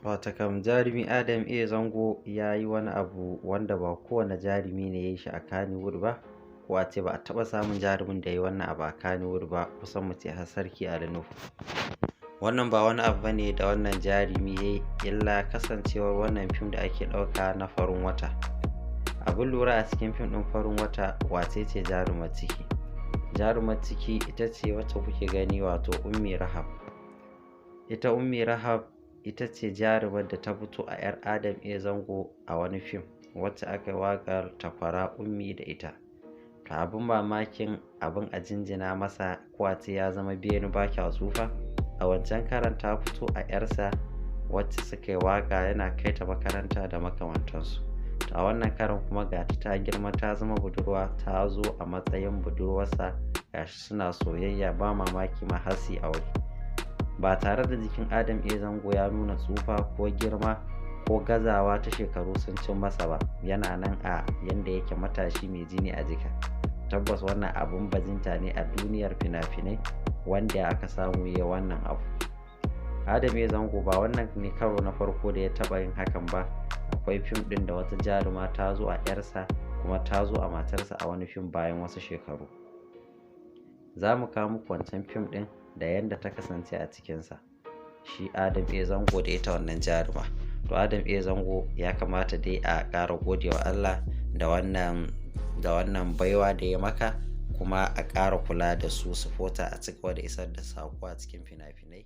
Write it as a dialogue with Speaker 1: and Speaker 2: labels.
Speaker 1: Watakam jarumi Adam A. Zango ya yi wani abu wanda ba kowane jarumi ne ya yi shi a Kannywood ba, ko a ce ba a taɓa samun jarumin da ya yi wannan abu a Kannywood ba, kusan mu ce har Sarki Ali Nuhu. Wannan ba wani abu bane da wannan jarumi ya yi illa kasancewar wannan fim da ake ɗauka na Farin Wata. Abin lura a cikin fim ɗin Farin Wata, wace ce jarumar ciki? Jarumar ciki ita ce wacce kuke gani, wato Ummi Rahab. Ita Ummi Rahab ita ce jarumar da ta fito a 'yar Adam A. Zango a wani fim wacce aka yi waƙar Takwara Ummi da ita. To abin mamakin abin a jinjina masa, ko a ce ya zama beni ba kya tsufa. A wancan karan ta fito a 'yarsa wacce suka yi waƙa yana kai ta makaranta da makamantansu. To a wannan karan kuma ga ta girma ta zama budurwa, ta zo a matsayin budurwarsa, gashi suna soyayya, ba mamaki ma har su yi aure. Ba tare da jikin Adam A. Zango ya nuna tsufa ko girma ko gazawa ta shekaru sun cin masa ba, yana nan a yanda yake matashi mai jini a jika. Tabbas wannan abun bajinta ne a duniyar fina-finai wanda aka samu ya wannan abu. Adam A. Zango ba wannan ne karo na farko da ya taɓa yin hakan ba. Akwai fim ɗin da wata jaruma ta zo a 'yarsa kuma ta zo a matarsa a wani fim bayan wasu shekaru. Za mu kawo muku wancan fim ɗin da yanda ta kasance a cikinsa, shi Adam A. Zango da ita wannan jaruma. To Adam A. Zango ya kamata dai a ƙara gode wa Allah da wannan baiwa da ya maka, kuma a ƙara kula da su supporter, a cigaba da isar da saƙo a cikin fina-finai.